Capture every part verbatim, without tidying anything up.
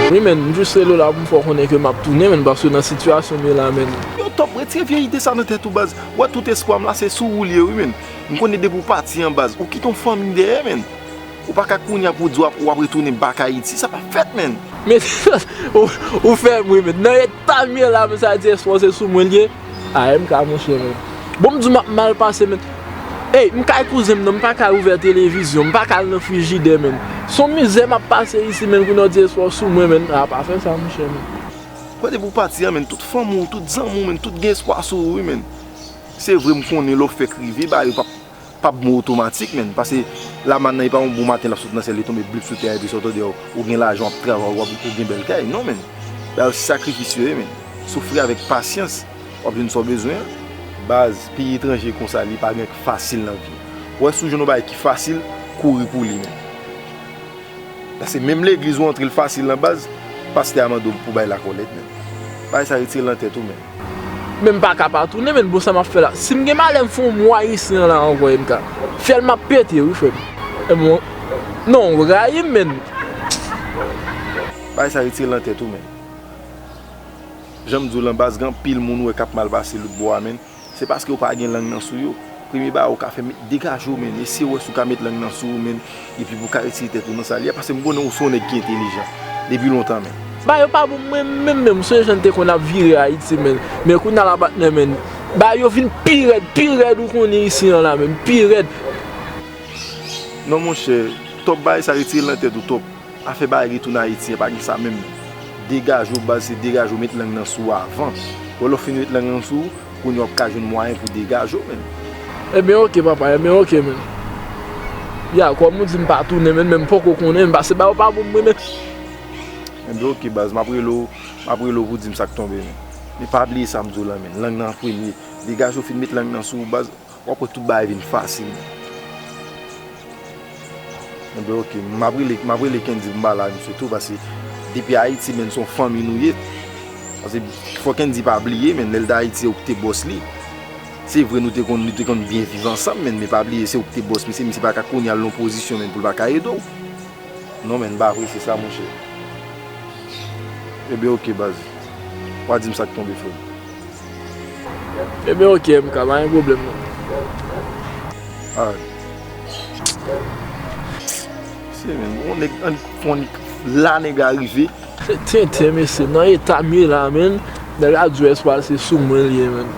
Wi, menn, m jis rele w la pou m fè w konnen ke m ap tounen, menn, paske nan sitiyasyon m ye la, menn. Yo, Top, retire vye ide sa nan tèt ou, baz. W wè, tout espwa m la, se sou ou l ye, wi, menn. M konnen depi w pati an, baz, ou kite yon fanmi dèyè, menn. Ou pa ka kounye a pou w di w ap, w ap retounen bak Ayiti. Sa p ap fèt, menn. Men, ou, ou fè m ri, menn. Nan eta m ye la, men sa di espwa se sou mwen l ye. A, M K, monchè, menn. Bon, m di w m ap mal pase, menn. Ey, m kay kouzen m nan, m pa kay ouvè televizyon, m pa kay al nan frijidè, menn. Se yon mizè m ap pase isi, menn, kounye a w di espwa sou mwen, menn. A, pa fè sa, monchè, menn. Kote pou w pati an, menn? Tout fanmi w, tout zanmi w, menn, tout gen espwa sou ou, wi, menn. Se vre, m konnen lè w fèk rive, bagay yo p ap p ap bon otomatik, menn. Paske lamann nan, e pa yon bon maten l ap sot nan syèl, li tonbe blip sou tè a, epi sa w tande, ou gen lajan, w ap travay, w ap, ou gen bèl kay. Non, menn. Bagay yo se sakrifis yo ye, menn. Soufri avèk pasyans, w ap jwenn sa w bezwen an. Baz, peyi etranje konsa, li pa gen fasil nan vi. Ou wè, si w jwenn yon bagay ki fasil, kouri pou li, menn. Paske menm legliz ou antre l fasil nan baz, pastè a mande w pou bay lakòlèt, menn. Bagay sa retire l nan tèt ou, menn. Men m pa ka pa tounen, menn, bon, sa m ap fè la? Si m gen malè, m fè yon mwa isi an la ankò, M K. Fyèl m ap pete, wi, frè m. E bon, non, w rayi m, menn. Bagay sa retire l nan tèt ou, menn. Jan m di w lan baz, gen anpil moun ou wè k ap mal pase lòt bò a, menn. Se paske yo pa gen lang nan sou yo. Premye bagay ou ka fè, men, degaje w, menn. Eseye wè si w ka met lang nan sou ou, menn. Epi pou w ka retire tèt ou nan sa l ye a. Paske m konnen ou se yon nèg ki entelijan. Depi lontan, menn. Bagay yo pa bon mwen menm, menm. M sonje jan n te konn ap vire Ayiti, menn. Men kounye a la, patnè, menn. Bagay yo vin pi rèd, pi rèd ou konnen isi an la, menn. Pi rèd. Non, monchè. Top, bagay sa retire l nan tèt ou, Top. Afè bagay retounen Ayiti an, pa gen sa menm, non. Degaje w, baz, se degaje w, met lang nan sou w avan. Bon, lè w fin met lang nan sou w, kounye a w ap ka jwenn mwayen pou degaje w, menn. Ebyen, oke, papa, ebyen, oke, menn. Ya, kòm ou di m pa tounen, menn, men m poko konnen, men pase bagay yo pa bon pou mwen, menn. Ebyen, oke, baz, m ap rele w, m ap rele w pou w di m sa k tonbe, menn. Men pa bliye sa m di w lan, menn. Lang nan an premye. Degaje w, fin met lang nan sou w, baz. W ap wè tout bagay vin fasil, menn. Enben, oke, m ap rele, m ap rele Kendy pou m pale ak misye tou, paske depi Ayiti, menn, se yon fanmi nou ye. Paske fò Kendy pa bliye, menn, lè l t Ayiti, se ou ki te bòs li. Se vre, nou te konn, nou te konn byen viv ansanm, menn, men pa bliye, se ou ki te bòs misye, misye pa ka kounye a l nan yon pozisyon, menn, pou l pa ka ede w. Non, menn, m pa apresye sa, monchè. Ebyen, oke, baz. W a di m sa k tonbe, frè m. Ebyen, oke, M K, pa gen pwoblèm, non. Alright. Se menm, yon nèg, ann fon la nèg la rive. Se tenten, mesye, nan eta m ye la, menn. Nèg la di w espwa se sou mwen l ye, menn.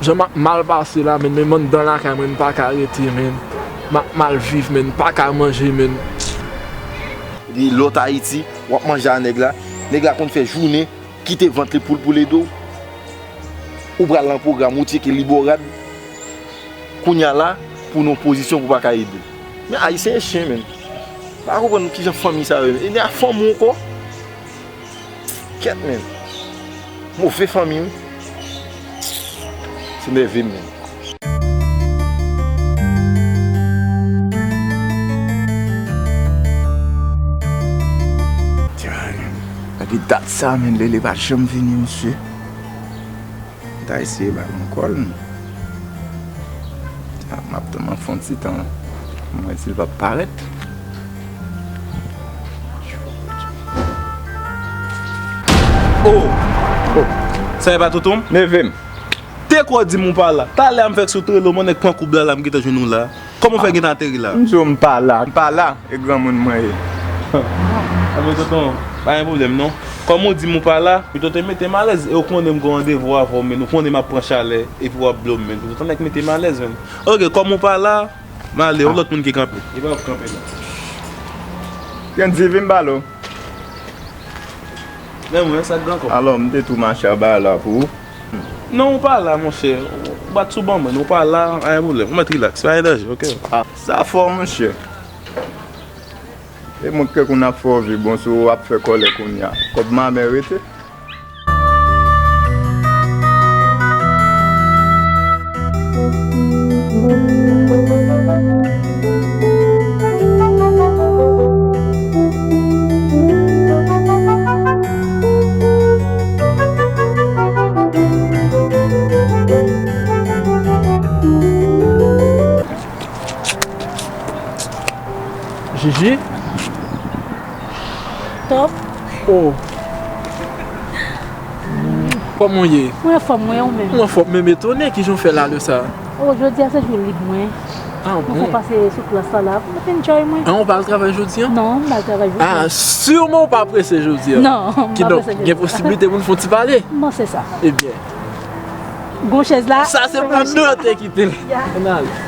Jan m ap mal pase la, menn, menm anndan lakay mwen, m pa ka rete, menn. M ap mal viv, menn, m pa ka manje, menn. Epi lòt Ayiti, w ap manje a nèg la. Nèg la konn fè jounen, kite vant li pou l, pou l ede w. Ou pral nan pwogram, ou tcheke li bò rad. Kounye a la, pou nan pozisyon pou pa ka ede l. Men Ayisyen e chen, menn. Pa konprann kijan fanmi sa yo ye. E a fanmi w ankò. Kèt, menn. Move fanmi, wi. Se nève m, menn. Depi dat sa, menn, Lele pa janm vini, mesye. M ta eseye ba l yon kòl, men. A, m ap tann, m ap fè yon ti tan. Mwen wè si l p ap parèt. Oh! Oh! Sa e pa tonton m? Neve m. Te kwè w di m ou pa la. Talè a m fèk sot rele w, mwen nèk pran koub la, la m gentan jwenn ou la. Kòman w fè gentan ateri la? M di w m pa la, m pa la, e granmoun mwen ye. Anben tonton, pa gen pwoblèm non. Kòm ou di m ou pa la, pito te mete m alèz, e ou konnen m gen randevou avè w, men ou konnen m ap pran chalè, epi w ap blo m, men. Pito tann nèk mete m alèz, men. Oke, kòm ou pa la, m ale, yon lòt moun ki kanpe. E pa w k kanpe la. Kendy, vin m pale w. Men mwen, sa k gen ankò? Alò, m te tou mache anba la pou ou. Non, ou pa la, monchè. Ou bat sou ban mwen, ou pa la, pa gen pwoblèm. Ou mèt rilaks, pa gen danje, oke? A, sa fò, monchè. E moun ke koun ap fè w vi bon si w ap fè kòlè kounye a. Kòb manmè rete. Jiji? Top. Oh. Kòman w ye? Mwen anfòm, mwen, ou menm? Mwen anfòm, men m etone, kijan w fè la lè sa? Oh, jodi a se jou lib mwen. Ah, mwen fè bon? Pase sou plas la, la, pou mwen enjoy mwen. Ah, ou pa al travay jodi a? Non, m pa al travay jodi a. Ah, siman ou pa prese jodi a? Non, m pa prese jodi a. Kidonk, gen posiblite pou n fè yon ti pale? M panse sa. Ebyen. Gon chèz la. Sa se pou nou te kite l. Ya. Ann ale.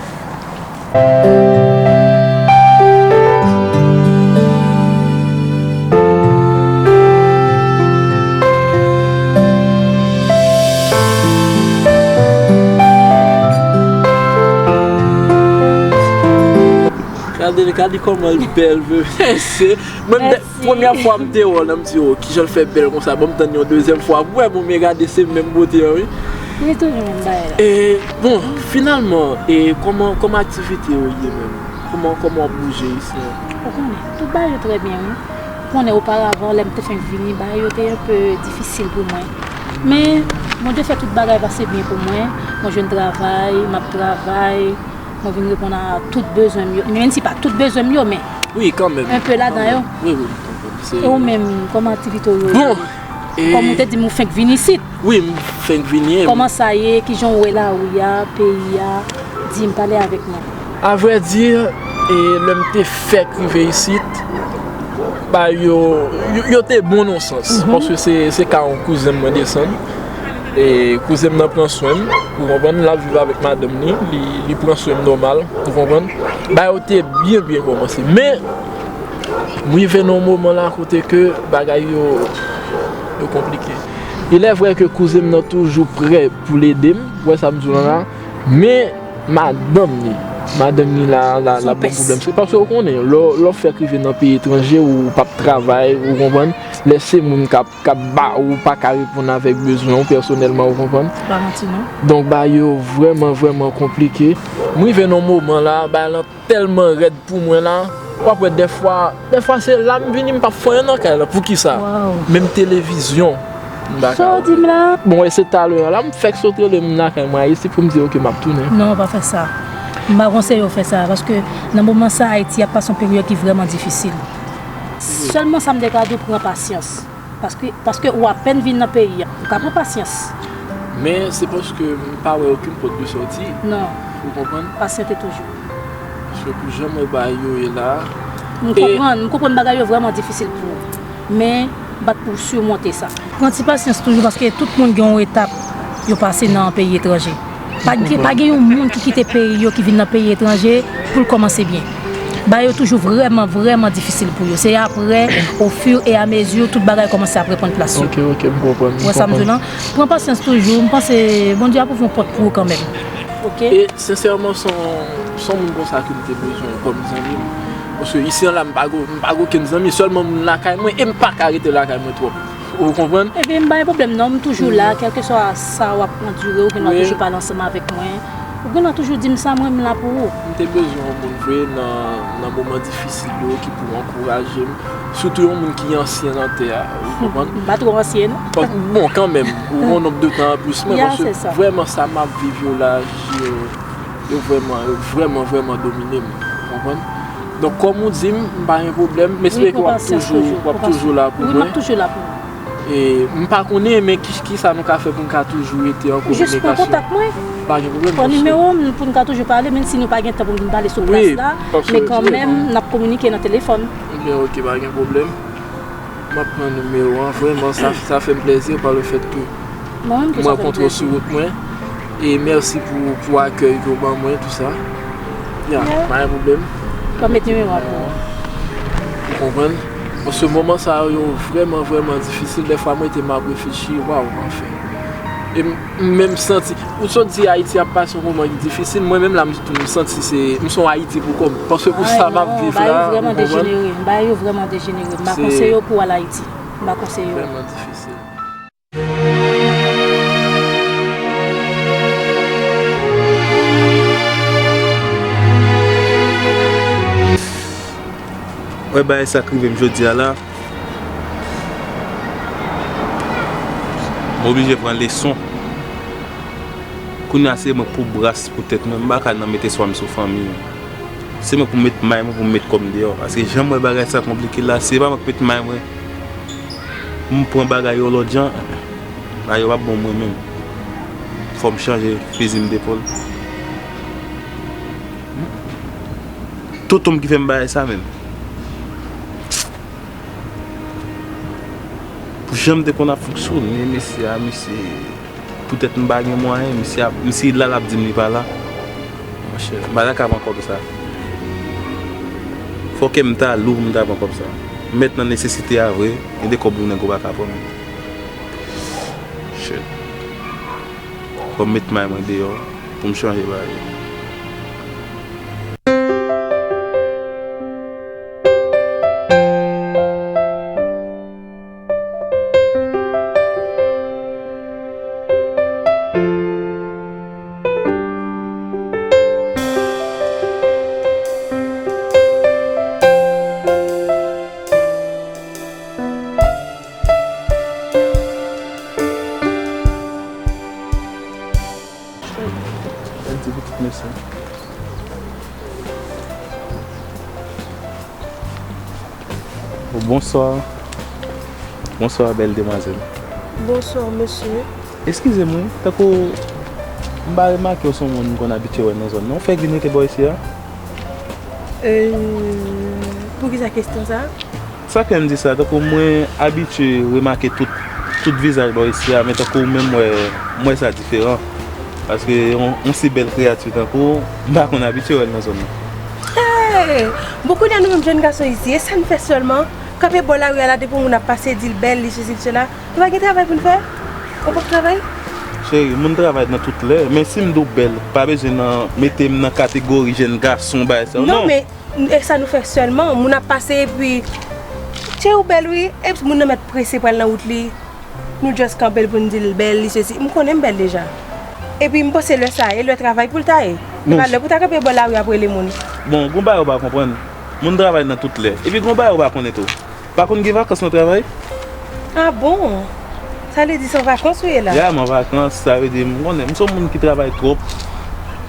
Gade, gade kòman l bèl, bebe. Se, mwen, m te, mèsi. Premyè fwa m te wè l, m di, "Oh, kijan l fè bèl konsa?" Bon, m tann yon dezyèm fwa, m wè, bon, men gade, se menm bote an, wi. Li toujou menm bagay la. E, bon, finalman, e kòman, kòman aktivite yo ye menm? Kòman, kòman w ap bouje isi an? Ou konnen, tout bagay yo trè byen, wi. Ou konnen, oparavan, lè m te fenk vini, bagay yo te enpe difisil pou mwen. Men, Bondye fè tout bagay pase byen pou mwen. Mwen jwenn travay, m ap travay, mwen vin reponn a tout bezwen m yo. Menm si pa tout bezwen m yo, men wi, kanmenm, enpe ladan yo. Kanmenm. Wi, wi, m konprann. Se... E ou menm, kòman aktivite w yo ye? Bon, e kòm ou te di m, ou fenk vin isit. Wi, m fenk vini. Kòman sa ye? Kijan w wè lari a, peyi a? Di m, pale avèk mwen. Avrèdi, e, lè m te fèk rive isit, ba yo, yo, yo te bon nan sans. Mhm. Paske se, se ka yon kouzen m mwen desann. E kouzen m nan pran swen m, ou konprann, l ap viv avèk madanm li, li, li pran swen m nòmal, ou konprann. Ba yo te byen, byen kòmanse. Men, m rive nan yon moman la kote ke bagay yo, yo konplike. Il est vrai ke kouzen m nan toujou prè pou l ede m, ou wè sa m di w lan la, men madanm li, madanm li la, la, l ap ban m pwoblèm. Se paske ou konnen, lè w, lè w fèk rive nan peyi etranje, ou p ap travay, ou konprann, lè se moun k ap, k ap ba ou, ou pa ka reponn avèk bezwen w pèsonèlman, ou konprann. Pa manti, non. Donk, bagay yo vrèman, vrèman konplike. M rive nan yon moman la, bagay lan tèlman rèd pou mwen la. W ap wè dèfwa, dèfwa se la m vini, m p ap fè anyen nan kay la. Poukisa? Waw. Menm televizyon, m pa ka. Sa w di m la? Bon, e se talè a la, m fèk sot rele moun lakay mwen isit pou m di yo ke m ap tounen. Non, pa fè sa. M pa konseye w fè sa, paske nan moman sa, Ayiti ap pase yon peryòd ki vrèman difisil. Wi. Sèlman sa m te ka di w, pran pasyans. Paske, paske ou apèn vin nan peyi a, ou ka pran pasyans. Men se paske m pa wè okenn pòt de sòti. Non. Ou konprann? Pasyante toujou. Paske pou jan m wè bagay yo ye la. M konprann, m konprann bagay yo vrèman difisil pou ou. Men, bat pou w simonte sa. Pran ti pasyans toujou, paske tout moun gen yon etap yo pase nan peyi etranje. Pa gen, pa gen yon moun ki kite peyi yo, ki vin nan peyi etranje pou l kòmanse byen. Bagay yo toujou vrèman, vrèman difisil pou yo. Se aprè, au fur et à mesure, tout bagay kòmanse ap reprann plas yo. Ok, ok, m konprann, m konprann. Ou wè sa m di w lan? Pran pasyans toujou. M panse Bondye ap ouvri yon pòt pou ou kanmenm. Ok? E sensèman, se yon, se yon moun konsa ke m te bezwen kòm zanmi m. Paske isi an la, m pa gen, m pa gen okenn zanmi, sèlman moun lakay mwen, e m pa ka rete lakay mwen twòp. Ou konprann? Ebyen, m pa gen pwoblèm non, m toujou la, kèlkeswa sa w ap andire, ou gen dwa toujou pale ansanm avèk mwen. Ou gen dwa toujou di m sa, mwen, m la pou ou. M te bezwen yon moun vre nan, nan moman difisil yo ki pou ankouraje m. Sitou yon moun ki ansyen nan tè a, ou konprann? M pa twò ansyen, non. Bon, kanmenm, ou gen yon nonb de tan anplis mwen, paske vrèman sa m ap viv yo la, yo, yo vrèman, yo vrèman, vrèman domine m, ou konprann? Donk, kòm ou di m, m pa gen pwoblèm, m espere ke w ap toujou, w ap toujou la pou mwen. Wi, m ap toujou la pou ou. E, m pa konnen, men ki, kisa nou ka fè pou n ka toujou rete an kominikasyon? Jis pran kontak mwen. Pa gen pwoblèm, pran nimewo m pou n ka toujou pale, menm si nou pa gen tan pou n vin pale sou plas la, men kanmenm, n ap kominike nan telefòn. Ebyen, ok, pa gen pwoblèm. M ap pran nimewo an. Vrèman, sa, sa fè m plèzi pa le fèt ke m rankontre w sou wout mwen. E mèsi pou, pou akèy ke w ban mwen, tou sa. Ya, pa gen pwoblèm. Ban m met nimewo a pou ou. Ou konprann? Paske moman sa yo vrèman, vrèman difisil. Dèfwa, mwen te m ap reflechi, waw, anfen. E m, m menm santi, ou sot di Ayiti ap pase yon moman ki difisil, mwen menm la m, m santi se, m se yon Ayiti pou kò m. Paske pou sa m ap viv la, ou konprann? Bagay yo vrèman dejenere, bagay yo vrèman dejenere. M pa konseye w pou w al Ayiti. M pa konseye w. Vrèman difisil. Wè bagay sa k rive m jodi a la. M oblije pran leson. Kounye a se mwen k pou bras pou tèt mwen. M pa ka nan met espwa m sou fanmi. Se mwen k pou met may mwen, pou m met kò m deyò. Paske jan m wè bagay sa konplike la, se pa mwen k met may mwen. M pran bagay yo lòt jan. Bagay yo p ap bon mwen menm. Fò m chanje fizi m depòl. Tonton m ki fè m bagay sa menm. Pou jan m te konn ap fonksyone, mesye a, misye, poutèt m pa gen mwayen, misye ap, misye la, l ap di m li pa la. Monchè, m pa ta ka pran kòb sa. Fò kè m ta lou pou m ta pran kòb sa. M mèt nan nesesite a vre, gen de kòb yon nèg ou pa ka pran. Shit. Fò m met may mwen deyò pou m chanje bagay yo. Bèl ti pitit mesye. Bonswa. Bonswa, bèl demwazèl. Bonswa, mesye. Eskize m, wi. Tankou m pa remake w se yon moun m konn abitye wè nan zòn nan. Ou fèk vin rete bò isi a? Euh, poukisa kesyon sa? Sa k fè m di sa, tankou mwen abitye remake tout, tout vizaj bò isi a, men tankou ou menm, m wè, m wè sa diferan. Paske yon, yon si bèl kreyati tankou w, m pa konn abitye wè l nan zòn nan. Hey! Bon, kounye a nou menm jèn gason isi, e sa n fè sèlman? Kanpe bò lari a la, depi yon moun ap pase, di l bèl, li sesi, li sela. Nou pa gen travay pou n fè? Ou p ap travay? Cheri, moun travay nan tout lè, men si m di w bèl, pa bezwen nan, mete m nan kategori jèn gason, bagay sa yo, non, non. Men E sa nou fè sèlman, moun ap pase epi, tchè, ou bèl wi, epi moun nan mèt prese pral nan wout li, nou just kanpe l pou n di l bèl, li sesi, m konnen m bèl deja. Epi m panse lè sa a, e lè travay pou l ta ye. E pa lè pou ta kanpe bò lari ap rele moun. Bon, gon bagay ou pa konprann. Moun travay nan tout lè. Epi gon bagay ou pa konnen tou. Pa konn gen vakans nan travay? Ah bon? Sa vle di se an vakans ou ye la? Ya, m an vakans, sa vle di m konnen m se yon moun ki travay twòp.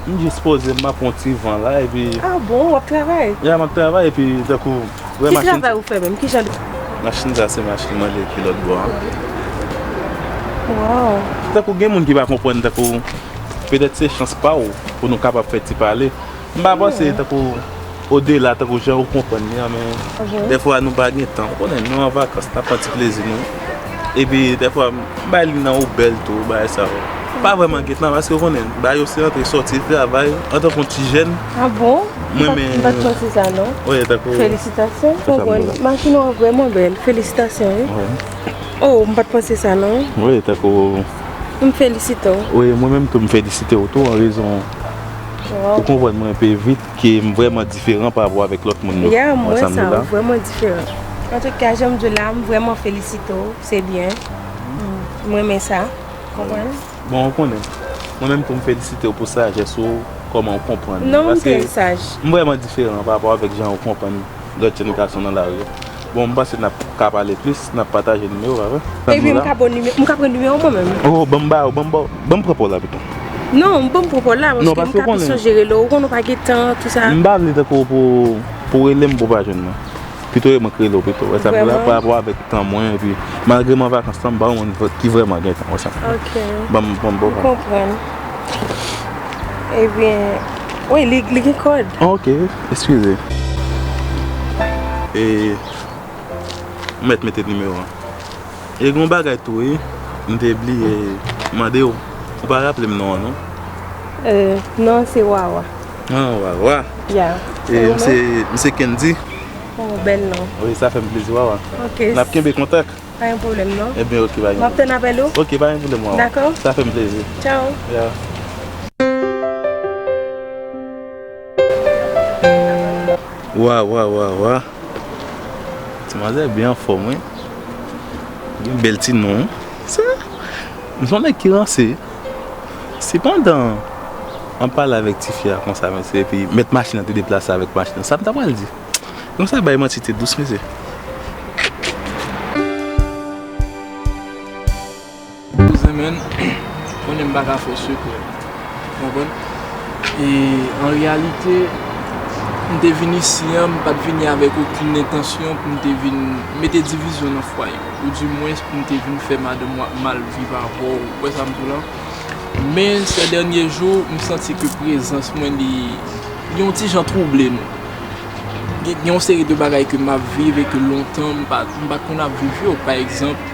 M jis poze m, m ap pran ti van la, epi... Ah bon, w ap travay? Ya, m ap travay, epi tankou... Ki travay ou fè menm? Ki jan de... Machin sa se machin mwen li ki lòt bò a. Wow. Tankou gen moun ki pa konprann, tankou petèt se chans pa w pou nou kapab fè ti pale. M pa panse tankou odela, tankou jan ou konprann li an, men dèfwa nou pa gen tan. Ou konnen, nou an vakans, n ap pran ti plezi nou. Epi dèfwa, m bay li nan ou bèl tou, bagay sa yo. Pa vrèman gen tan, paske ou konnen, bagay yo se antre sòti, travay, antanke yon ti jèn. Ah bon? Mwen, men... M pa t panse sa, non. Wi, tankou... Felisitasyon. Konprann. Machin ou an vrèman bèl. Felisitasyon, wi. Oh, m pa t panse sa, non. Wi, tankou... M felisite w. Wi, mwen menm tou, m felisite w tou, an rezon... Ou konprann mwen pe vit, ke m vrèman diferan pa rapò avèk lòt moun yo. Ya, m wè sa, ou vrèman diferan. Antouka, jan m di w la, m vrèman felisite w, se byen. M renmen sa, konprann? Bon, ou konnen, mwen menm tou m felisite w pou sajès ou, kòman ou konprann. Non, m trè saj. M vrèman diferan pa rapò avèk jan ou konprann lòt jèn gason nan lari yo. Bon, m panse n ap ka pale plis, n ap pataje nimewo, pa vre? Epi m ka ba w nimewo, m ka pran nimewo mwen menm. Oh, ban m ba w, ban m ba w, ban m pran pa w la pito. Non, ban m pran pa w la, paske m ka pi sonje rele w, ou konnen w pa gen tan, tou sa. M pa vle tankou pou, pou w rele m pou w pa jwenn mwen. Pito e mwen k rele w pito. Wè sa m di la, pa rapò avèk tan mwen, epi malgre m an vakans lan, m pa yon moun ki vrèman gen tan, wè sa m di la. Ok. Ban m, ban m ba w. M konprann. Ebyen, wi, li, li gen kòd. Ok, eskize. E, m mèt mete nimewo an. E gen yon bagay tou, wi, m te bliye mande w. Ou pa raple m non an, non? Euh, non an se Wawa. Ah, Wawa. Ya. E ou menm? M se, m se Kendy. Oh, bèl non. Wi, sa fè m plezi, Wawa. Ok. N ap kenbe kontak. Pa gen pwoblèm, non. Ebyen, ok, pa gen pwoblèm. M ap tann apèl ou. Ok, pa gen pwoblèm, waw. Dakò? Sa fè m plezi. Tchao. Ya. Wa, wa, wa, wa. Ti manzè byen anfòm, wi. Gen bèl ti non. Sa, m se yon nèg ki ranse. Sepandan, an pale avèk tifi a konsa, mesye, epi mèt machin nan te deplase avèk machin nan. Sa m ta pral di? Konsa bay manti te dous, mesye. Kouzen, men, konnen m pa ka fè sekrè. Ou konprann? E, an reyalite, m te vin isi an, m pa t vini avèk okenn entansyon pou m te vin mete divizyon nan fwaye m. Oudimwens, pou m te vin fè madanm ou ap mal viv avè w. Ou wè sa m di w la? Men, sè dènye jou, m santi ke prezans mwen, li, li yon ti jan twouble nou. Gen, gen yon seri de bagay ke m ap viv e ke lontan m pa, m pa t konn ap viv yo. Pa egzanp,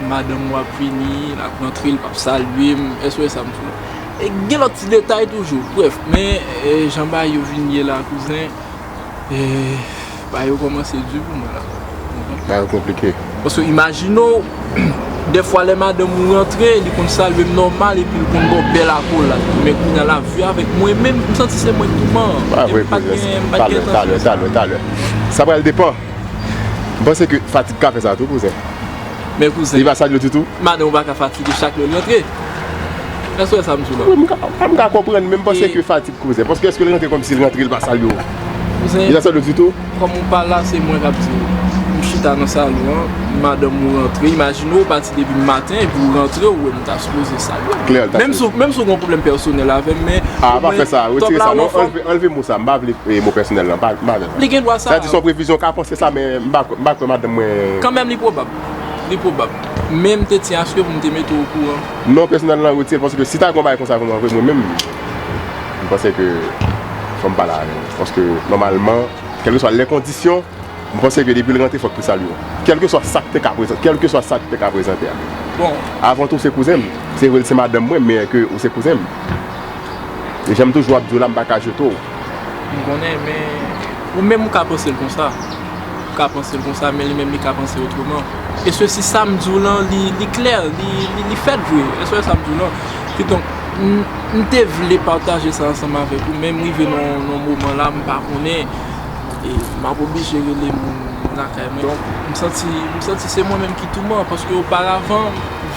madanm ou ap vini, l ap rantre, l p ap salye m, èske w wè sa m di w la? E gen lòt ti detay toujou. Brèf, men, e, jan bagay yo vin ye la, kouzen, e, bagay yo kòmanse di pou mwen la. Bagay yo konplike. Paske imajine w, dèfwa lè madanm ou rantre, li konn salye m nòmal epi l konn ba w bèl akòl la. Men kounye a l ap viv avèk mwen menm, m santi se mwen ki touman. Pa vre, kouzen. Talè, talè, talè, talè. Sa pral depann. M panse ke fatig ka fè sa tou, kouzen. Men kouzen, li pa salye w ditou? Madanm ou pa ka fatige chak lè l rantre. Èske w wè sa m di w la? Wi, m ka, m ka konprann, men m panse ke fatig, kouzen. Paske èske l rantre kòmsi l rantre, l pa salye w? Kouzen, li pa salye w ditou? Kòm ou pa la, se mwen k ap di w. M chita nan salon an, madanm ou rantre. Imajine w pati depi maten, epi w rantre, ou wè m ta sipoze salye w. Klè, l ta sipoze. Menm si, menm si w gen yon pwoblèm pèsonèl avè m, men... A, pa fè sa, retire sa, non, anlve, anlve mo sa, m pa vle, e, mo pèsonèl lan, pa, m pa vle. Li gen dwa sa. Sa di se yon previzyon, w ka panse sa, men m pa, m pa kwè madanm mwen. Kanmenm, li pwobab. Li pwobab. Men m te tyen aske pou m te mete w okouran. Non, pèsonèl lan retire l, paske si ta gen yon bagay konsa vrèman vre, mwen menm, m panse ke fò m pale avè w. Paske, nòmalman, kèlkeswa lè kondisyon, m panse ke depi l rantre, fòk li salye w. Kèlkeswa sa k te ka prezante, kèlkeswa sa k te ka prezante a. Bon. Avan tou, se kouzen m. Se vre, l se madanm mwen, men ke ou se kouzen m. E jan m toujou ap di w la, m pa ka jete w. M konnen, men ou menm ou ka panse l konsa. Ou ka panse l konsa, men li menm li ka panse otreman. E sesi sa m di w lan, li, li klè, li, li, li fèt vre. Èske w wè sa m di w lan? Kidonk, m, m te vle pataje sa ansanm avèk ou, men m rive nan, nan moman la, m pa konnen. E m ap oblije rele moun lakay mwen. Donk, m santi, m santi se mwen menm ki touman, paske oparavan,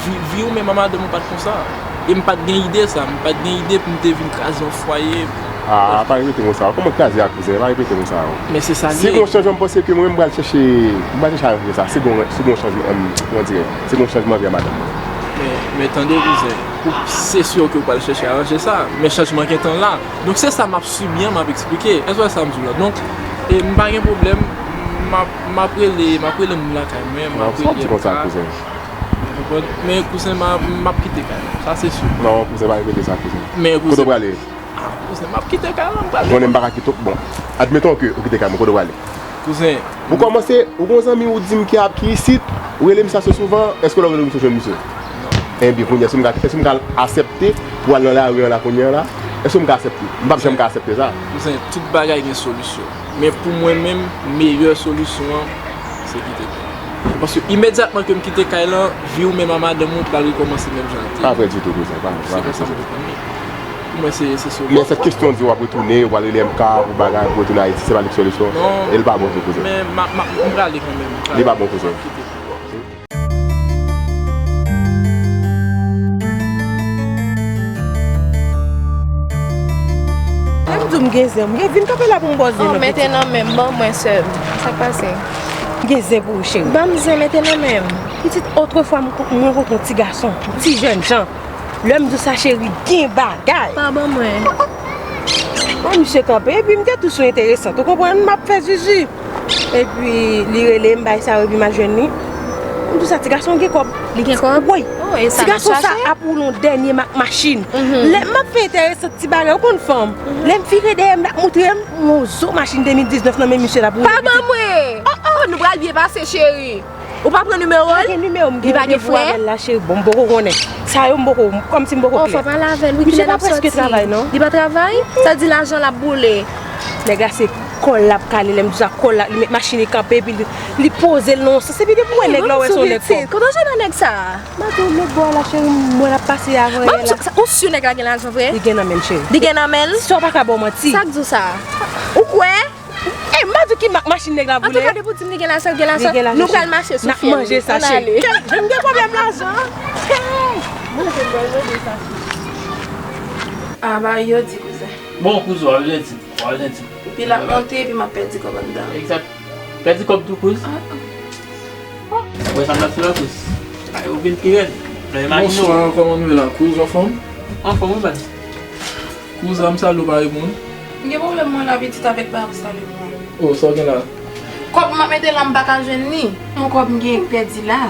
vi, vi ou menm a madanm ou pa t konsa. E m pa t gen ide sa, m pa t gen ide pou m te vin kraze yon fwaye. A, pa repete mo sa. Kòman kraze a, kouzen? Pa repete mo sa. Men se sa l ye. Si gen yon chanjman, m panse ke mwen menm m pral chèche, m pral chèche aranje sa. Si gen, si gen yon chanjman, em, kòman dirè, si gen yon chanjman avè madanm mwen. Men, men tande, kouzen, ou, se si ke w pral chèche aranje sa, men chanjman gentan la. Donk, se sa m ap sibi an, m ap eksplike. Èske w wè sa m di w la? Donk, e, m pa gen pwoblèm, m ap, m ap rele, m ap rele moun lakay mwen, m ap rele M K. Ou konprann? Men kouzen, m a, m ap kite kay la. Sa se si. Non, kouzen, pa repete sa, kouzen. Men kouzen. Kote w prale? A, kouzen, m ap kite kay la, m prale. Konnen m pa ka kite w. Bon, admeton ke ou kite kay mwen, kote w prale? Kouzen. Pou kòmanse, ou gon zanmi ou di m ki ap, ki isit, ou rele misye ase souvan, èske lè w rele misye, w jwenn misye? Non. Enben, kounye a, èske m ka, èske m ka aksepte pou al nan lari an la, kounye a la? Èske m ka aksepte? M p ap janm ka aksepte sa. Kouzen, tout bagay gen solisyon. Men pou mwen menm, meyè solisyon an, se kite kay la. Paske imedyatman ke m kite kay lan, vi w menm a madanm ou pral rekòmanse menm jan l te ye. Pa vre ditou, kouzen, pa vre, pa vre, kouzen. Se konsa m konprann li. Pou mwen, se, se solisyon. Men sèt kesyon di w ap retounen, w al rele M K pou bagay, pou retounen Ayiti, se pa li k solisyon. Non. E l pa bon tou, kouzen. Men m a, m a, m prale kanmenm, m prale. Li pa bon, kouzen. M ap kite. Lè m di w m gen zen, m gen, vin kanpe la pou m ba w zen. Oh, mete nan men m, ban mwen, sè m. Sa k pase? M gen zen pou ou, cheri. Ban m zen, mete nan men m. Pitit, otrefwa, m, mwen rankontre yon ti gason, yon ti jèn jan. Lè m di w sa, cheri, gen bagay. Pa ban mwen. Bon, misye kanpe, epi m te tou sou enteresant, ou konprann, m ap fè zuzu. Epi, li rele m, bay sa yo, epi m al jwenn li. M di w sa, ti gason gen kòb. Li gen kòb? Wi. Oh, e sa n ap chache? Ti gason sa ap woule yon dènye mak machin. Mhm. Lè m ap fè enteresant ti bagay, ou konn fanm. Mhm. Lè m vire dèyè m, l ap moutre m yon zo machin de mil diznèf nan men misye l ap woule. Pa ban mwen! Oh, oh, nou pral byen pase, cheri. Ou pa pran nimewo l? Pa gen nimewo, m gen randevou avè l la, cheri. Bon, m poko konnen. Sa yo, m poko, kòmsi m poko klè. Oh, fò pale avè l, wi, kilè l ap soti? Misye pa prèske travay, non. Li pa travay? Sa di lajan l ap boule. Nèg la se Kò l ap kale, lè m di w sa, kò l la, li met machin li kanpe, epi li, li poze l nan yon sans, epi depi w wè nèg la, w wè se yon nèg fò. Kote w jwenn nèg sa a? M a di w met bò la, cheri, m wè l ap pase avanyè la. Ou si nèg la gen lajan vre? Li gen nan men l, cheri. Li gen nan men l? Sa w pa ka ba w manti. Sa k di w sa? Ou kwè? E, m pa di w ki mak machin nèg la boule. Antouka, depi w di m li gen lajan, l gen lajan. Nou pral mache sou fye l. N ap manje sa, cheri. M gen pwoblèm lajan. Manje m pral manje sa. A, ba yo di kouzen. Bon, kouzen, w ap janti. Wa janti. Epi l ap monte, epi m ap pèdi kòb anndan. Egzat. Pèdi kòb tou, kouz. Ah, ah. Wè sa m ap fè la, kouz. Ay, ou vin pi rèd. Lè imajine w. Bonswa, kòman nou ye la, kouz, anfòm? Anfòm, wi, baz. Kouz, m salye w, pa reponn. M gen pwoblèm mwen la, pitit, avèk pa ap salye mwen. Oh, sa w gen la? Kòb m ap mete la, m pa ka jwenn li. Yon kòb m gen pèdi la.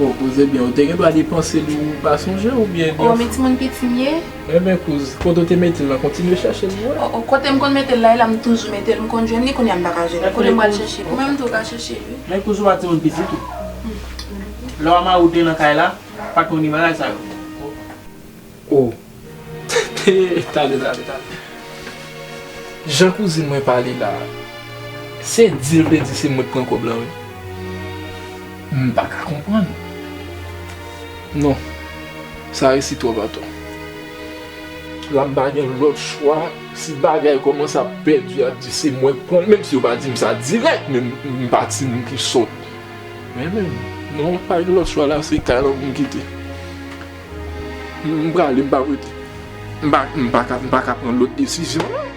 Oh, kouz, ebyen, ou te gen dwa depanse li, ou pa sonje, oubyen... Oh, men timoun piti m ye. Enben, kouz, kote w te mete l lan, kontinye chèche l pou wè. O, o, kote m konn mete l la, e la m toujou mete l, m konn jwenn li, kounye a m pa ka jwenn li. Kote m pral chèche l? Ou menm tou w ka chèche l, wi. Men kouz, ou pa timoun pitit ou. Lè w a mari w te nan kay la, pa t konn gen bagay sa yo. O. Tande, tande, tande. Jan kouzin mwen pale la, se di l te di se mwen k pran kòb lan, wi. M pa ka konprann. Non, sa resi twòp atò. La m pa gen lòt chwa, si bagay kòmanse ap pèdi, ap di se mwen k pran l, menm si yo pa di m sa dirèk, men m, m pa timoun ki sòt. Men, men, non, pa gen lòt chwa la, se kay la pou m kite. M, m prale, m p ap rete. M pa, m pa ka, m pa ka pran lòt desizyon, non.